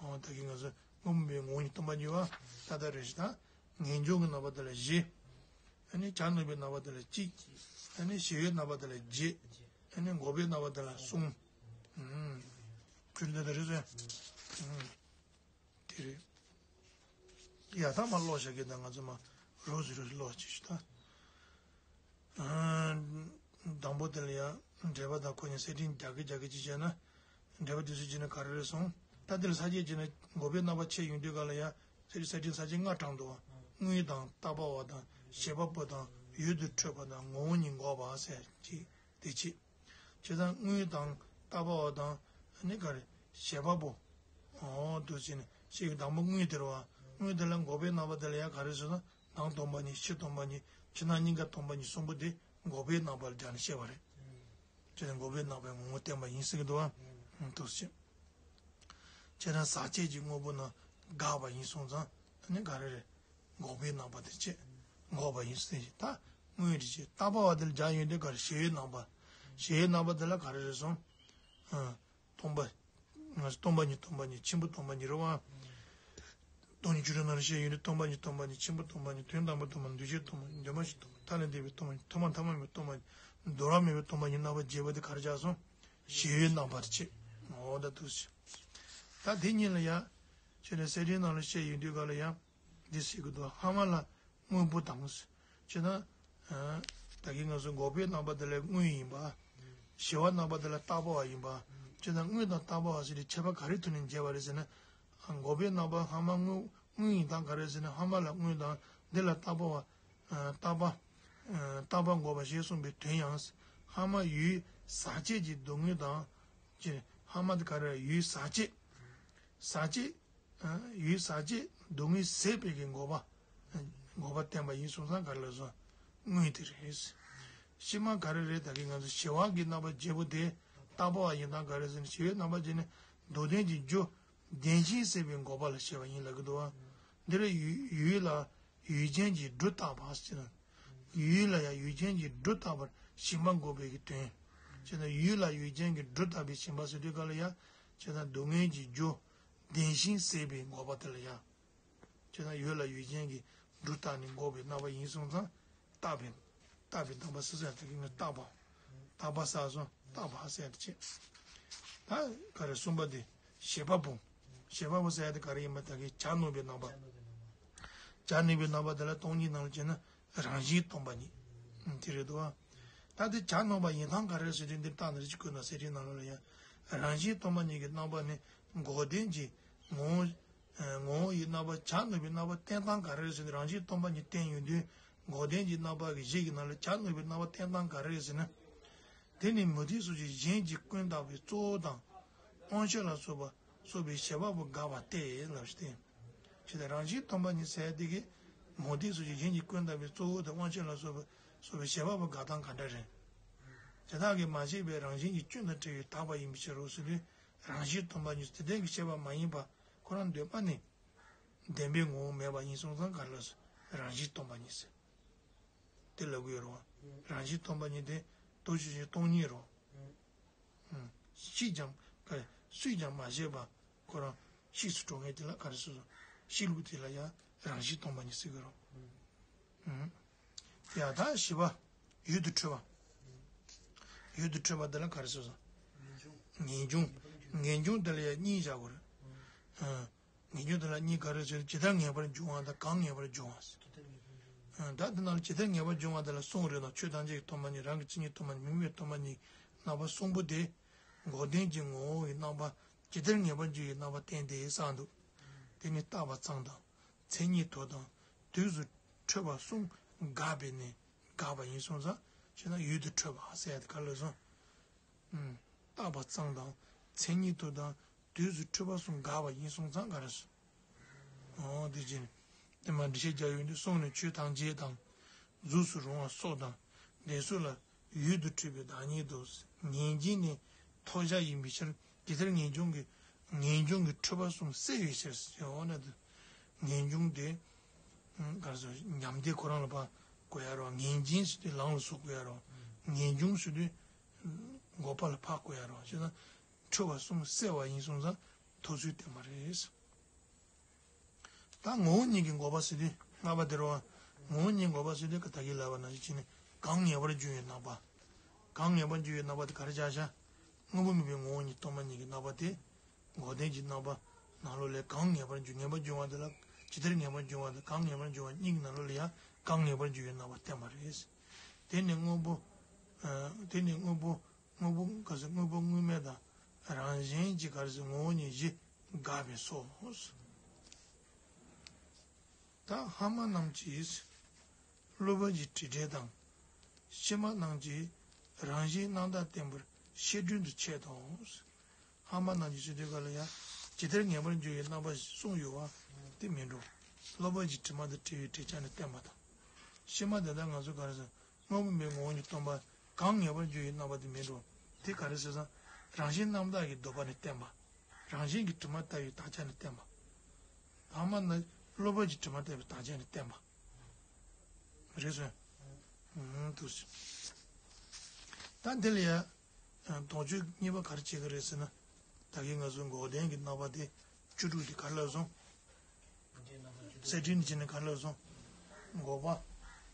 ཨོ་ད་གིན་ང་ཚོ་དངོས་པོ་མེད་པའི་ངོ་བོ་ཉིད་སྟོང་པ་ཉིད་པ་ད་ལྟ་རེད་ཞེ་ད། ངེས་འབྱུང་གི་རྣམ་པ་དེ་ལ་བཞི། ཨ་ནི་བྱ་ནོར་བའི་རྣམ་པ་དེ་ལ་གཅིག་ཨ་ནི་ཞི་བའི་རྣམ་པ་དེ་ལ་བརྒྱད། ཨ་ནི་འགོག་པའི་རྣམ་པ་དེ་ལ་གསུམ། ཨུམ། ཁྱོད་འདི་ལྟར་རེད་ཟེར། ཨུམ། དེ་རེད། ཡ་ད་མ་ཀློག་བཞག་གི་ད་ང་ཚོ་མ་རོ་ཟི་རོ་ཟི་ཀློག་ཅིག་ཞུ་ད། དང་པོ་དེ་ལ་ཡང་འགྲེལ་པ་དང་ཁོ་གཉིས་གསེར་ཕྲེང་རྒྱག་གི་རྒྱག་གི་ཅི་བྱས་ན། འགྲེལ་པ་དེ་ཚོ་བྱས་ན་ག་རེ་རེད་སོང་། ད་དེ་ལ་ས་བཅད་བྱས་ན་འགོག་པའི་རྣམ་པ་ཕྱེ་ཡོང་དུས་ག་ལ་ཡང་གསེར་གསེར་ཕྲེང་ས་བཅད་ལྔ་དྲངས་འདུག་བ། དངོས་དང་རྟག་པ་བ་དང་བྱེད་པ་པོ་དང་ཡུལ་དུ་འཕྲོད་པ་དང་ངོ་བོ་ཉིད་འགོག་པ་ཟེར་གྱི་དེ་བྱས། བྱས་ཙང་དངོས་དང་རྟག་པ་བ་དང་ནི་ག་རེ་བྱེད་པ་པོ། འོ་དུ་བྱས་ནས་ཤེས་ཀྱི་དང་པོ་དངོས་དེ་རེད་བ། དངོས་དེ་ལ་འགོག་པའི་རྣམ་པ་དེ་ལ་ཡང་ག་རེ་ཟེར་ན། ནང་སྟོང་པ་ཉིད་ཕྱི་སྟོང་པ་ཉིད་ཕྱི་ནང་གཉིས་ཀ་སྟོང་པ་ཉིད་གསུམ་པོ་དེ་འགོག་པའི་རྣམ་པར་སྦྱར་ནས་བཤད་པ་རེད། དེ་ནི་འགོག་པའི་རྣམ་པའི་ངོ་བོ་བསྟན་པ་ཡིན་ཟེར་གྱི་འདུག་བ། ཐུགས་རྗེ་ཆེ། ཁྱེད་རང་ཟག་བཅས་ཀྱི་དངོས་པོ་རྣམས་འགགས་པ་ཡིན་སོང་ཙང་ཨ་ནི་ག་རེ་རེད། འགོག་པའི་རྣམ་པ་དེ་བྱས། འགོག་པ་ཡིན་ཟེར་ད་དངོས་རེད་ཅེས་རྟག་པ་བ་དེ་ལ་སྦྱར་ཡོང་དུས་ག་རེ་ཞི་བའི་རྣམ་པ། ཞི་བའི་རྣམ་པ་དེ་ལ་ག་རེ་རེད་སོང་། སྟོང་པ། སྟོང་པ་ཉིད་སྟོང་པ་ཉིད་ཆེན་པོ་སྟོང་པ་ཉིད་རེད་བ། སྟོང་ཉིད་བཅུ་དྲུག་ནང་ལ་བཤད་ཡོད་དེ་སྟོང་པ་ཉིད་སྟོང་པ་ཉིད་ཆེན་པོ་སྟོང་པ་ཉིད་དོན་དམ་པ་སྟོང་པ་ཉིད་འདུ་བྱེད་སྟོང་པ་ཉིད་འདུས་མ་བྱས་སྟོང་པ་ཉིད་མཐའ་ལས་འདས་པའི་སྟོང་པ་ཉིད་ཐོག་མ་ཐ་མ་མེད་པའི་སྟོང་པ་ཉིད་འདོར་བ་མེད་པའི་སྟོང་པ་ཉིད་རྣམ་པ་བརྒྱད་པ་དེ་ག་རེ་ཆགས་སོང་། ཞི་བའི་རྣམ་པར་བྱེད། འོ་ད་འདུག་སེ། ད་དེ་གཉིས་ལ་ཡང་། བྱས་ནས་གསེར་ཕྲེང་ནང་ལ་བཤད་ཡོང་དུས་ག་ལ་ཡང་འདི་ཟེར་གི་འདུག་སྔ་མ་ལ་དངོས་པོ་དང་། བྱས་ན། ད་གིན་ང་ཚོ་འགོག་པའི་རྣམ་པ་དེ་ལ་དངོས་ཡིན་པ། ཞི་བ་རྣམ་པ་དེ་ལ་རྟག་པ་བ་ཡིན་པ། བྱས་ན་དངོས་དང་རྟག་པ་བ་ཟེར་ཏེ་ཁྱད་པར་ག་རེ་ཐོག་ནས་འབྱེད་པ་རེད་ཟེར་ན། འགོག་པའི་རྣམ་པ་སྔ་མ་དངོས་དངོས་ཡིན་སྟངས་ག་རེ་ཟེར་ན། སྔ་མ་ལ་དངོས་དང་འདི་ལ་རྟག་པ་བ། རྟག་པ། རྟག་པ་འགོག་པ་ཞེས་གསུངས་པའི་དོན་ཡང་། སྔ་མ་ཡུལ་ཟག་བཅས་ཀྱི་སྡུག་བསྔལ་དང་། ཅེས་སྔ་མ་དེ་ག་རེ་ཡུལ་ཟག་བཅས། ཟག་བཅས། ཡུལ་ཟག་བཅས་སྡུག་བསྔལ་ཟད་པའི་གི་འགོག་པ། འགོག་པ་བསྟན་པ་ཡིན་སོང་ཙང་ག་རེ་ལབ་སོང་། དངོས་དེ་རེད། ཕྱི་མ་ག་རེ་རེད། ད་གིན་ང་ཚོ་ཞི་བ་གི་རྣམ་པ་བརྗེ་པོ་དེ་རྟག་པ་བ་ཡིན་སྟངས་ག་རེ་ཟེར་ན། ཞི་བའི་རྣམ་པ་བརྗེ་ནས་མདོར་བསྟན་གྱི་རྒྱུ་བདེན་ཞེན་ཟད་པའི་འགོག་པ་ལ་བཤད་པ་ཡིན་ལབ་ཀྱི་འདུག་བ། འདི་ལ་ཡུལ་ཡུལ་ལ་ཡུལ་ཅན་གྱི་སྒྲོ་བཏགས་པ་ཟེར་ན། ཡུལ་ལ་ཡང་ཡུལ་ཅན་གྱི་སྒྲོ་བཏགས་པར་ཞེན་པ་འགོག་པའི་གི་དོན། བྱས་ན་ཡུལ་ལ་ཡུལ་ཅན་གྱི་སྒྲོ་བཏགས་པའི་ཞེན་པ་ཟེར་དུས་ག་ལ་ཡང་། བྱས་ན་སྡུག་བསྔལ་གྱི་རྒྱུ་བདེན་ཞེན་ཟད་པའི་འགོག་པ་དེ་ལ་ཡང་། བྱས་ན་ཡུལ་ལ་ཡུལ་ཅན་གྱི་སྒྲོ་བཏགས་ནས་འགོག་པའི་རྣམ་པ་ཡིན་སོང་ཙང་། རྟག་པའི་རྟག་པའི་རྣམ་པ་ཟེར་ཟེར་དེ་གི་ནི་རྟག་པ། རྟག་པ་ཟེར་སོང་རྟག་པ་ཟེར་དེ་བྱས། ད་ག་རེ་གསུམ་པ་དེ་བྱེད་པ་པོ། བྱེད་པ་པོ་ཟེར་དེ་ག་རེ་ཡིན་པ། ད་གི་བྱ་ནུབ་པའི་རྣམ་པ། བྱ་ནུབ་པའི་རྣམ་པ་དེ་ལ་སྟོང་ཉིད་ནང་ལ་བྱས་ན་རང་བཞིན་སྟོང་པ་ཉིད། དེ་རེད་དོ། ད་དེ་བྱ་ནུབ་པ་ཡིན་སྟངས་ག་རེ་ཟེར་དུས་འདིར་བཏགས་ནས་ཅིག་བཀོད་ན། གསེར་ཕྲེང་ནང་ལོགས་ལ་ཡང་རང་བཞིན་སྟོང་པ་ཉིད་ཀྱི་རྣམ་པ་ནི་འགོག་བདེན་གྱི་ངོ་བོ། ངོ་བོ་ཡི་རྣམ་པ་བྱ་ནུབ་པའི་རྣམ་པ་བསྟན་སྟངས་ག་རེ་ཟེར་ན། རང་བཞིན་སྟོང་པ་ཉིད་བསྟན་ཡོང་དུས་འགོག་བདེན་གྱི་རྣམ་པ་གི་གཞི་གི་ནང་ལ་བྱ་ནུབ་པའི་རྣམ་པ་བསྟན་སྟངས་ག་རེ་ཟེར་ན། དེ་ནི་མུ་སྟེགས་སོགས་ཀྱིས་གཞན་གྱི་ཀུན་བཏགས་པའི་གཙོ་བོ་དང་། དབང་ཆོས་ལ་སོགས་པ་སོགས་པའི་བྱེད་པ་པོ་དགག་པ་སྟེ་ལབ་སྟེ། ཇི་ལྟར་རང་བཞིན་སྟོང་པ་ཉིད་ཟེར་དེ་གིས་མུ་སྟེགས་སོགས་ཀྱིས་གཞན་གྱི་ཀུན་བཏགས་པའི་གཙོ་བོ་དང་དབང་ཆོས་ལ་སོགས་པ་སོགས་པའི་བྱེད་པ་པོ་དགག་སྟངས་ག་འདྲ་རེད། དེ་དག་གིས་མ་བྱས་པའི་རང་བཞིན་གྱི་སྐྱོན་དང་བྲལ་བའི་དག་པ་ཡིན་པའི་ཕྱིར་རོ་ཟེར་དུས། རང་བཞིན་སྟོང་པ་ཉིད་དེ་ལྡན་གྱི་བྱས་པ་མ་ཡིན་པ་ཁོ་རང་འདོད་པ་ནི། བདེན་པའི་ངོ་བོ་མེད་པ་ཡིན་སོང་ཙང་ག་ལ་རང་བཞིན་སྟོང་པ་ཉིད་ཟེར། དེ་ལབ་ཀྱི་ཡོད་རེད་བ། རང་བཞིན་སྟོང་པ་ཉིད་དེ་དོ་ཆོས་ཅན་སྟོང་ཉིད་རེད་བ། ཤེས་ཀྱང་ག་སུས་ཀྱང་མ་བྱས་པ་ཁོ་རང་ཤེས་སུ་འགྲོ་མཁན་དེ་ལ་ག་རེ་ཟེར་སོང་། ཤེས་ལུགས་དེ་ལ་ཡང་རང་བཞིན་སྟོང་པ་ཉིད་ཟེར་གྱི་རེད། ཡ་ད་བཞི་པ། ཡུལ་དུ་འཁྲུལ་བ། ཡུལ་དུ་འཁྲུལ་བ་དེ་ལ་ག་རེ་ཟེར་སོང་། ངེས་འབྱུང་། ངེས་འབྱུང་དེ་ལ་ཡང་གཉིས་བཞག་དགོས་རེད། ངེས་འབྱུང་དེ་ལ་གཉིས་ག་རེ་ཟེར། ཇི་ལྟར་ངེས་པར་འབྱུང་བ་དང་གང་ངེས་པར་འབྱུང་བ་ཟེར། ད་འདི་ནང་ལ་ཇི་ལྟར་ངེས་པར་འབྱུང་བ་དེ་ལ་གསུམ་རེད་ན། ཆོས་ཐམས་ཅད་ཀྱི་སྟོང་པ་ཉིད། རང་གི་མཚན་ཉིད་སྟོང་པ་ཉིད། དམིགས་མེད་སྟོང་པ་ཉིད། རྣམ་པ་གསུམ་པོ་དེ། འགོག་བདེན་གྱི་ངོ་བོ་ཡི་རྣམ་པ། ཇི་ལྟར་ངེས་པར་འབྱུང་བའི་རྣམ་པ་བསྟན་ཏེ་གསུངས་འདུག་དེ་ནི་བཏགས་པ་ཙམ་དང་། མཚན་ཉིད་དོ་དང་། དུས་སུ་འཁྲུལ་པ་གསུམ་དགག་པས་ནི་དགག་པ་ཡིན་སོང་ཙང་། བྱས་ན་ཡུལ་དུ་འཁྲུལ་བ་ཟེར་ཡ་དེ་ག་ལ་སོང་། བཏགས་པ་ཙམ་དང་། མཚན་ཉིད་དོ་དང་། དུས་སུ་འཁྲུལ་པ་གསུམ་དགག་པ་ཡིན་སོང་ཙང་ག་རེ་སོང་། འོ་དེ་བཞིན་དེ་མ་འགྲེལ་བཤད་རྒྱག་ཡོང་དུས། གསུམ་ནི་ཆོས་ཐམས་ཅད་དང་། གཟུགས་སུ་རུང་བ་སོགས་དང་། དེ་སོགས་ལ་ཡུལ་དུ་འཁྲུལ་པའི་བདག་ཉིད་དོ། ངེས་འབྱུང་ནི་མཐོ་བྱ་ཡིན་པའི་ཕྱིར། དེ་ལྟར་ངེས་འབྱུང་གི་ངེས་འབྱུང་གི་འཁྲུལ་པ་གསུམ་སེལ་བའི་ཕྱིར་ཟེར། འོ་ན་དེ་ངེས་འབྱུང་དེ་ག་རེ་ཟེར། ཉམས་དེ་ཁོ་རང་ལ་ཕར་གོ་ཡ་རོགས། ངེས་འབྱིན་ཟེར་དུས་ལམ་ལ་སོགས་དགོས་ཡ་རོགས། ངེས་འབྱུང་ཟེར་དུས་འགོག་པ་ལ་ཕར་གོ་ཡ་རོགས། བྱས་ན་འཁྲུལ་པ་གསུམ་སེལ་བ་ཡིན་སོང་ཙང་མཐོ་ཚུལ་བསྟན་པ་རེད། ད་ངོ་བོ་ཉིད་ཀྱི་འགོག་པ་ཟེར་དུས་ལྔ་པ་དེ་རེད་བ། ངོ་བོ་ཉིད་འགོག་པ་ཟེར་དུས་ཀ་ད་གིན་ལབ་པ་ནང་བཞིན་བྱས་ནས་གང་ངེས་པར་འབྱུང་བའི་རྣམ་པ། གང་ངེས་པར་འབྱུང་བའི་རྣམ་པ་དེ་ག་རེ་བྱ་བྱ། དངོས་པོ་མེད་པའི་ངོ་བོ་ཉིད་སྟོང་པ་ཉིད་ཀྱི་རྣམ་པ་དེ། འགོག་བདེན་གྱི་རྣམ་པ་ནང་ལོགས་ལས་གང་ངེས་པར་འབྱུང་། ངེས་པར་འབྱུང་བ་དེ་ལ་ཇི་ལྟར་ངེས་པར་འབྱུང་བ་དང་གང་ངེས་པར་འབྱུང་བ་གཉིས་ཀྱི་ནང་ལོགས་ལ་ཡང་གང་ངེས་པར་འབྱུང་བའི་རྣམ་པ་བསྟན་པ་རེད། དེ་ནི་དངོས་པོ། ཨ། དེ་ནི་དངོས་པོ། དངོས་པོ་ག་ཟེར། དངོས་པོ་དངོས་མེད་དང་རང་བཞིན་གྱི་ག་རེ་ཟེར། ངོ་བོ་ཉིད་བཞི་དགག་པས་སོ། ད་སྔ་མ་རྣམས་ཀྱིས་སློབ་དཔོན་གྱི་དྲི་བྲལ་དང་། ཕྱི་མ་རྣམས་ཀྱིས་རང་བཞིན་རྣམ་དག་བསྟན་པར་བཤད་སྒྲོས་དུ་འཆད་དོ། སྔ་མ་རྣམས་ཀྱིས་ཟེར་དུས་ག་ལ་ཡང་ཇི་ལྟར་ངེས་པར་འབྱུང་བའི་རྣམ་པ་གསུམ་ཡོད་པ་དེ་མིན་འགྲོ། སློབ་དཔོན་གྱི་དྲི་མ་དང་བྲལ་བའི་དྲི་ཆ་ནས་བསྟན་པ་དང་། ཕྱི་མ་དེ་དག་ང་ཚོ་ག་རེ་ཟེར། དངོས་པོ་མེད་ངོ་བོ་ཉིད་སྟོང་པ། གང་ངེས་པར་འབྱུང་བའི་རྣམ་པ་དེ་མིན་འགྲོ། དེ་ག་རེ་ཟེར་ཙང་རང་བཞིན་རྣམ་དག་གི་འདོད་པ་ནས་བསྟན་པ། རང་བཞིན་གྱི་དྲི་མ་ལྟ་བུའི་དག་ཆ་ནས་བསྟན་པ། སྔ་མ་ནི་སློབ་དཔོན་གྱི་དྲི་མ་ལྟ་བུའི་དག་ཆ་ནས་བསྟན་པ། རེད་སོང་། ཨང་། འདུག་སེ། ད་འདི་ལ་ཡང་དོགས་གཅོད་གཉིས་པ་ག་རེ་བྱེད་ཀྱི་རེད་ཟེར་ན། ད་གིན་ང་ཚོ་འགོག་བདེན་གྱི་རྣམ་པ་དེ་བཅུ་དྲུག་དེ་ག་རེ་ལབ་སོང་། གསེར་ཕྲེང་ནས་བྱས་ནས་ག་རེ་ལབ་སོང་། འགོག་པ་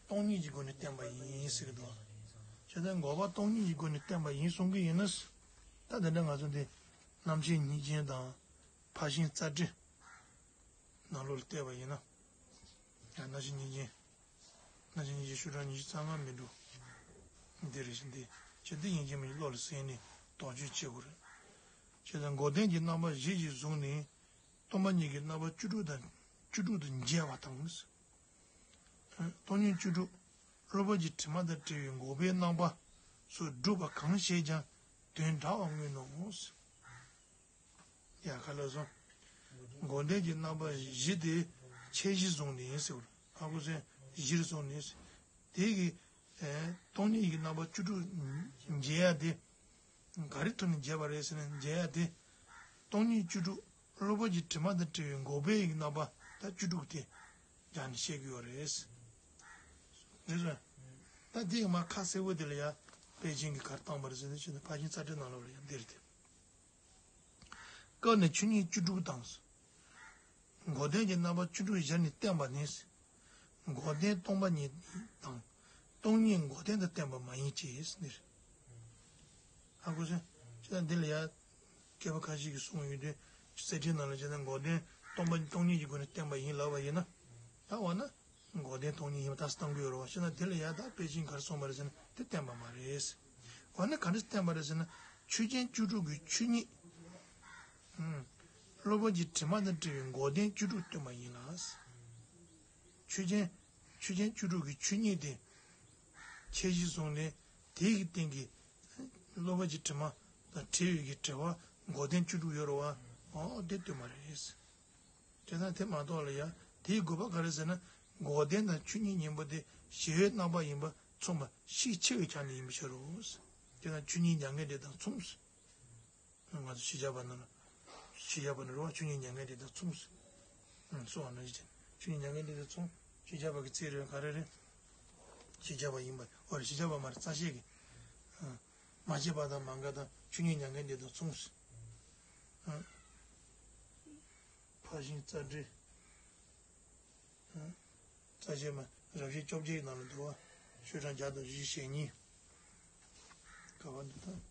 སྟོང་ཉིད་ཀྱི་སྒོ་ནས་བསྟན་པ་ཡིན་ཟེར་གྱི་འདུག་བྱས་ཙང་འགོག་པ་སྟོང་ཉིད་ཀྱི་སྒོ་ནས་བསྟན་པ་ཡིན་གསུང་གི་ཡིན་ན། ད་དེ་འདྲ་ང་ཚོ་འདི་རྣམ་མཁྱེན་ཉིད་ཅན་དང་། ཕར་ཕྱིན་རྩ་ཁྲི། ནང་ལོགས་ལ་བལྟས་པ་ཡིན་ན། ཡང་རྣམ་ཤེས་སྙིང་རྗེ། རྣམ་ཤེས་སྙིང་རྗེ་ཤོག་གྲངས་ཉི་ཤུ་རྩ་ལྔ་མི་འགྲོ། འདི་རེད་ཤག་འདི། ཇི་ལྟར་ཡིན་གྱི་མིན་བློ་ལ་སེམས་ནས་དོགས་གཅོད་བྱེད་དགོས་རེད། བྱས་ཙང་འགོག་བདེན་གྱི་རྣམ་པ་བཞི་ཞིག་བཟུང་ནས། སྟོང་པ་ཉིད་ཀྱི་རྣམ་པ་བཅུ་དྲུག་དང་བཅུ་དྲུག་ཏུ་འཇལ་བ་དང་། སྟོང་ཉིད་བཅུ་དྲུག་སློབ་པ་གྱི་དྲི་མ་དང་བྲལ་བའི་འགོག་པའི་རྣམ་པ་སོགས་སྒྲུབ་པ་གང་བྱེད་ཀྱང་དོན་འདྲ་བར་མངོན་ནོ། ཡ་ག་ལ་སོང་། འགོག་བདེན་གྱི་རྣམ་པ་བཞི་དེ་ཁྱད་གཞི་བཟུང་ནས་ཟེར་བ། ཧ་གོ་སོང་། བཞིར་བཟུང་ནས། དེ་གི་ཨེ་སྟོང་ཉིད་ཀྱི་རྣམ་པ་བཅུ་དྲུག་འཇལ་ཡ་དེ། ག་རེ་ཐོག་ནས་འཇལ་བ་རེད་ཟེར་ན། འཇལ་ཡ་དེ། སྟོང་ཉིད་བཅུ་དྲུག་སློབ་པ་གྱི་དྲི་མ་དང་བྲལ་བའི་འགོག་པའི་ཡི་རྣམ་པ་ད་བཅུ་དྲུག་དེ་སྦྱར་ནས་བཤད་ཀྱི་ཡོད་རེད། རེད་སོ། ད་དེ་ཡི་མ་ཁ་གསལ་པོ་དེ་ལ་ཡ་དཔེ་ཅན་གྱིས་ག་རེ་བཏང་བ་རེད་ཟེར་ན། ཕར་ཕྱིན་རྩ་འགྲེལ་ནང་ལོགས་ལ་ཡ་འདིར་དེ། སྐབས་ནས་ཆོས་ཉིད་བཅུ་དྲུག་དང་། འགོག་བདེན་གྱི་རྣམ་པ་བཅུ་དྲུག་སྦྱར་ནས་བསྟན་པ་ནི། འགོག་བདེན་སྟོང་པ་ཉིད་དང་། སྟོང་ཉིད་འགོག་བདེན་དུ་བསྟན་པ་མ་ཡིན་ཅེས་ཟེར། ཧ་གོ་སོང་། བྱས་ཙང་འདི་ལ་ཡ། མཁས་པ་ཁ་ཤས་ཀྱིས་གསུངས་ཡོད་དུས། གསེར་ཁྲིའི་ནང་ལ་བྱས་ཙང་འགོག་བདེན་སྟོང་པ་སྟོང་ཉིད་ཀྱི་སྒོ་ནས་བསྟན་པ་ཡིན་ལབ་པ་ཡིན་ན། ད་འོ་ན། འགོག་བདེན་སྟོང་ཉིད་ཡིན་པ་རྟགས་སུ་བཏང་གི་ཡོད་རེད་བ། བྱས་ན་དེ་ལ་ཡ་ད་དཔེ་ཅན་ག་རེ་གསུངས་པ་རེད་ཟེར་ན། དེ་བསྟན་པ་མ་རེད། འོ་ན་ག་རེ་བསྟན་པ་རེད་ཟེར་ན། ཆོས་ཅན་བཅུ་དྲུག་གི་ཆོས་ཉིད། ཨུམ། སློབ་པ་གྱི་དྲི་མ་དང་བྲལ་བའི་འགོག་བདེན་བཅུ་དྲུག་སྟོན་པ་ཡིན་ལ། ཆོས་ཅན། ཆོས་ཅན་བཅུ་དྲུག་གི་ཆོས་ཉིད་དེ་ཁྱད་གཞི་བཟུང་ནས། དེ་ཡི་སྟེང་གི་སློབ་པ་གྱི་དྲི་མ་དང་བྲལ་བའི་གི་བྲལ་བ་འགོག་བདེན་བཅུ་དྲུག་ཡོད་རེད་བ། འོ་དེ་སྟོན་པ་རེད། དེ་དང་དེ་མ་གཏོགས་ལ་ཡ། དེའི་དགོས་པ་ག་རེ་ཟེར་ན། འགོག་བདེན་དང་ཆོས་ཉིད་གཉིས་པོ་དེ་ཞི་བའི་རྣམ་པ་ཡིན་པ་མཚུངས་པ་ཤས་ཆེ་བའི་ཆ་ནས་ཡིན་པའི་ཕྱིར་རོ། དེ་དང་ཆོས་ཉིད་མྱ་ངན་འདས་དང་མཚུངས། ང་ཚོ་ཕྱི་རྒྱལ་བ་ན་ལ། ཕྱི་རྒྱལ་བ་ན་རེད་བ། ཆོས་ཉིད་མྱ་ངན་འདས་དང་མཚུངས། ཨང་། སོང་བ་ན་ཅི་བྱེད། ཆོས་ཉིད་མྱ་ངན་འདས་དང་མཚུངས། ཕྱི་རྒྱལ་བ་གི་རྩིས་རེད། ག་རེ་རེད། ཕྱི་རྒྱལ་བ་ཡིན་པ། འོ་རེད། ཕྱི་རྒྱལ་བ་མ་རེད། རྩ་ཤེས་ཀྱི། ཨང་། མ་སྐྱེས་པ་དང་མ་འགགས་དང་ཆོས་ཉིད་མྱ་ངན་འདས་དང་མཚུངས། ཨང་། ཕར་ཕྱིན་རྩ་འགྲེལ། ཨང་། རྩ་ཤེས་མ། རབ་བྱེད་བཅོ་བརྒྱད་ནང་ལ་འདུག་བ། ཤོག་གྲངས་བརྒྱ་དང་བཞི་ཞེ་གཉིས། ག་བ་འདི་དང་།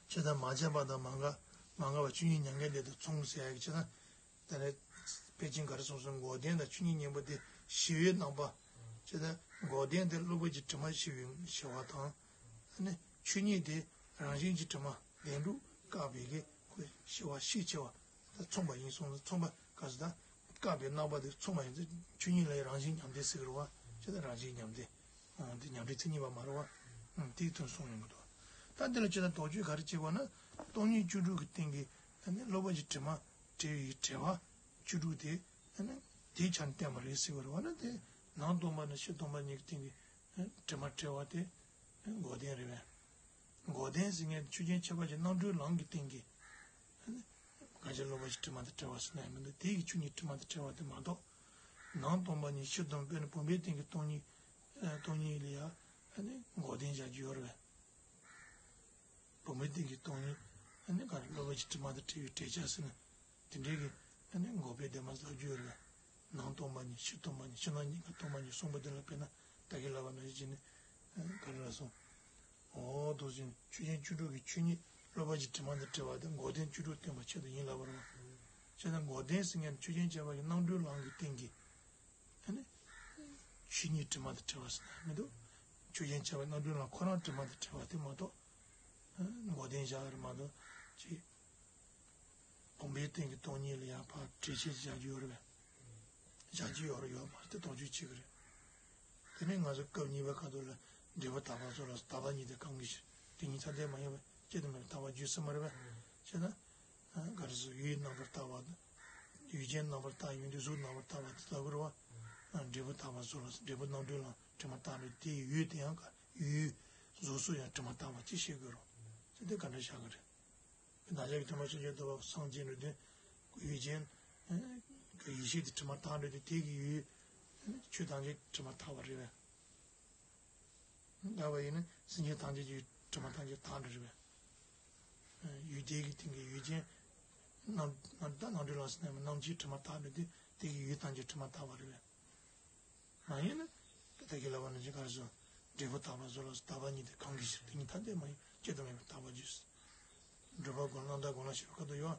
ཇི་ལྟར་མ་སྐྱེས་པ་དང་མ་འགགས། མ་འགགས་པ་ཆོས་ཉིད་མྱ་ངན་འདས་དང་མཚུངས་ཟེར་ཡ་གི་ཕྱིར་ན། དེ་ནས་དཔེ་ཅན་ག་རེ་གསུངས་སོང་། འགོག་བདེན་དང་ཆོས་ཉིད་གཉིས་པོ་དེ་ཞི་བའི་རྣམ་པ། ཇི་ལྟར་འགོག་བདེན་དེ་སློབ་པ་གྱི་དྲི་མ་ཞི་བའི་ཞི་བ་དང་། ཨ་ནི་ཆོས་ཉིད་དེ་རང་བཞིན་གྱི་དྲི་མ་བདེན་གྲུབ་བཀག་པའི་གི་ཁོའི་ཞི་བ་ཤས་ཆེ་བ། ད་མཚུངས་པ་ཡིན་སོང་ཙང་། མཚུངས་པ་ག་ཟེར། ད་བཀག་པའི་རྣམ་པ་དེ་མཚུངས་པ་ཡིན་ཙང་། ཆོས་ཉིད་ལ་ཡང་རང་བཞིན་ཉམས་བདེ་ཟེར་གི་རེད་བ། ཇི་ལྟར་རང་བཞིན་ཉམས་བདེ། ཨང་། དེ་ཉམས་བདེའི་མཚན་ཉིད་པ་མ་རེད་བ། ཨང་། དེའི་དོན་གསུངས་ཡོང་གི་འདུག། ད་འདི་ལ་ཇི་ལྟར་དོགས་གཅོད་ག་རེ་བྱེད་དགོས་ན། སྟོང་ཉིད་བཅུ་དྲུག་གི་སྟེང་གི་ཨ་ནི་སློབ་པ་གྱི་དྲི་མ་བྲལ་བའི་བྲལ་བ་བཅུ་དྲུག་དེ་ཨ་ནི་དེའི་ཆ་ནས་བསྟན་པ་རེད་ཟེར་བ་རེད་བ། ན་དེ་ནང་སྟོང་པ་ནས་ཕྱི་སྟོང་པ་གཉིས་ཀྱི་སྟེང་གི་དྲི་མ་བྲལ་བ་དེ་འགོག་བདེན་རེད་པས། འགོག་བདེན་ཟེར་མཁན་ཆོས་ཅན་ཁྱད་པར་གྱི་རྣམ་གྲོལ་ལམ་གྱི་སྟེང་གི། གང་ཕྱིར་སློབ་པ་ཞིག་དྲི་མ་དང་བྲལ་བ་ཟེར་ན་ཡང་མི་འདུག། དེ་ཡི་ཆོས་ཉིད་དྲི་མ་དང་བྲལ་བ་དེ་མ་གཏོགས། ནང་སྟོང་པ་ཉིད་ཕྱི་སྟོང་། དཔེར་ན་བུམ་པའི་སྟེང་གི་སྟོང་ཉིད། སྟོང་ཉིད་ལ་ཡང་ཨ་ནི་འགོག་བདེན་བཞག་རྒྱུ་ཡོད་རེད་པས། བུམ་པའི་སྟེང་གི་སྟོང་ཉིད་ཨ་ནི་ག་རེ། སློབ་པ་ཞིག་དྲི་མ་དང་བྲལ་བའི་བྲལ་བྱ་ཟེར་ན། དེ་འདྲའི་གི་ཨ་ནི་འགོག་པའི་དེ་མ་ལབ་རྒྱུ་ཡོད་རེད་པས། ནང་སྟོང་པ་ཉིད། ཕྱི་སྟོང་པ་ཉིད། ཕྱི་ནང་གཉིས་ཀ་སྟོང་པ་ཉིད་གསུངས་པ་དེ་ལ་དཔེར་ན་ད་གིན་ལབ་པ་ནང་བཞིན་བྱས་ནས་ག་རེ་ལབ་སོང་། འོ་དོ་ཅན་ཆོས་ཅན་བཅུ་དྲུག་གི་ཆོས་ཉིད་སློབ་པ་གྱི་དྲི་མ་དང་བྲལ་བ་དེ་འགོག་བདེན་བཅུ་དྲུག་སྟོན་པའི་ཆེད་དུ་ཡིན་ལབ་པ་རེད་བ། བྱས་ན་འགོག་བདེན་ཟེར་མཁན་ཆོས་ཅན་ཁྱད་པར་གྱི་རྣམ་གྲོལ་ལམ་གྱི་སྟེང་གི་ཨ་ནི་ཆོས་ཉིད་དྲི་མ་དང་བྲལ་བ་ཟེར་ན་མི་འདུག། ཆོས་ཅན་ཁྱད་པར་རྣམ་གྲོལ་ལམ་ཁོ་རང་དྲི་མ་དང་བྲལ་བ་དེ་མ་གཏོགས། འགོག་བདེན་བཞག་རེད་མ་གཏོགས་ཅིག། བུམ་པའི་སྟེང་གི་སྟོང་ཉིད་ལ་ཡང་ཕར་བྲལ་བྱེད་བཞག་རྒྱུ་ཡོད་རེད་པས། བཞག་རྒྱུ་ཡོད་རེད། ཡོད་མ་རེད། དེ་དོགས་གཅོད་བྱེད་ཀྱི་རེད། དེ་ནས་ང་ཚོ་སྐབས་གཉིས་པའི་ཁ་ཐུག་ལ་འབྲས་བུ་དག་པར་རྫོགས་ལ་སོགས། དག་པ་ཉིད་དེ་གང་གིས་ཕྱིར། དེ་ཉིད་ཐ་དད་མ་ཡིན་པ་སྐྱེ་དང་མེད་པའི་དག་པ་བརྗོད་སྲིད་མ་རེད་པས། བྱས་ན། ག་རེ་ཟེར། ཡུལ་རྣམ་པར་བརྟགས་པ་དང་། ཡུལ་ཅན་རྣམ་པར་བརྟགས་ཡོང་དུས་གཟུགས་རྣམ་པར་བརྟགས་པ་དེ་ལྟ་བུ་རེད་པ། འབྲས་བུ་དག་པར་རྫོགས་ལ་སོགས། འབྲས་བུ་རྣམ་གྲོལ་ལམ་དྲི་མ་དག་འགྲོ་དེའི་ཡུལ་དེ་ཡང་ག་ཡུལ་གཟུགས་སོགས་ཡང་དྲི་མ་དག་པ་ཅིག་ཤེས་དགོས་རེད། དེ་དེ་ག་འདྲ་བཞག་གི་རེད། བདག་ཅག་གི་དྲི་མ་ཕྱིན་ཅི་ལོག་པ་སངས་རྒྱས་འགྲོ་དོན། ཡུལ་ཅན་གྱི་ཡེ་ཤེས་དེ་དྲི་མ་དག་འགྲོ་དུས་དེ་གི་ཡུལ་ཆོས་ཐམས་ཅད་དྲི་མ་དག་པ་རེད་པས། དག་པ་ཡིན་ན་སེམས་ཅན་ཐམས་ཅད་ཀྱི་དྲི་མ་ཐམས་ཅད་དག་འགྲོ་རེད་པས། ཡུལ་དེ་གི་སྟེང་གི་ཡུལ་ཅན་རྣམ་རྣམ་རྣམ་གྲོལ་ལམ་ཟེར་ན་རྣམ་མཁྱེན་དྲི་མ་དག་འགྲོ་དུས་དེ་གི་ཡུལ་ཐམས་ཅད་དྲི་མ་དག་པ་རེད་པས། མ་ཡིན་ན། ད་གིན་ལབ་པ་ནང་བཞིན་ག་རེ་ཟེར། འབྲས་བུ་དག་པར་རྫོགས་ལ་སོགས། དག་པ་ཉིད་དེ་གང་གིས་ཕྱིར། དེ་ཉིད་ཐ་དད་མ་ཡིན་པ་སྐྱེ་དང་མེད་པའི་དག་པ་བརྗོད་ཟེར། སྒྲུབ་པ་སྒོམ་རྣམ་དག་སྒོམ་ལ་ཞེས་པའི་ཁ་ཐུག་ཡོད།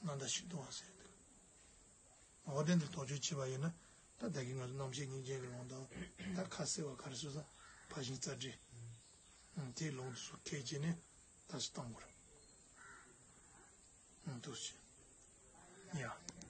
རྣམ་དག་ཤིན་ཏུ་བ་ཟེར་ཏེ། འོ་དེ་འདིར་དོགས་གཅོད་བྱས་པ་ཡིན་ན། ད་ད་གིན་ང་ཚོ་རྣམ་ཤེས་སྙིང་རྗེ་གི་ལུང་དང་། ད་ཁ་གསལ་བ་ག་རེ་ཟེར་ས། ཕར་ཕྱིན་རྩ་འགྲེལ། ཨང་། དེའི་ལུང་དེ་ཚོ་ཁས་བྱས་ནས་ད་ཅི་གཏོང་དགོས་རེད། ཨང་། འདུག་སེ་བྱས། ཡ།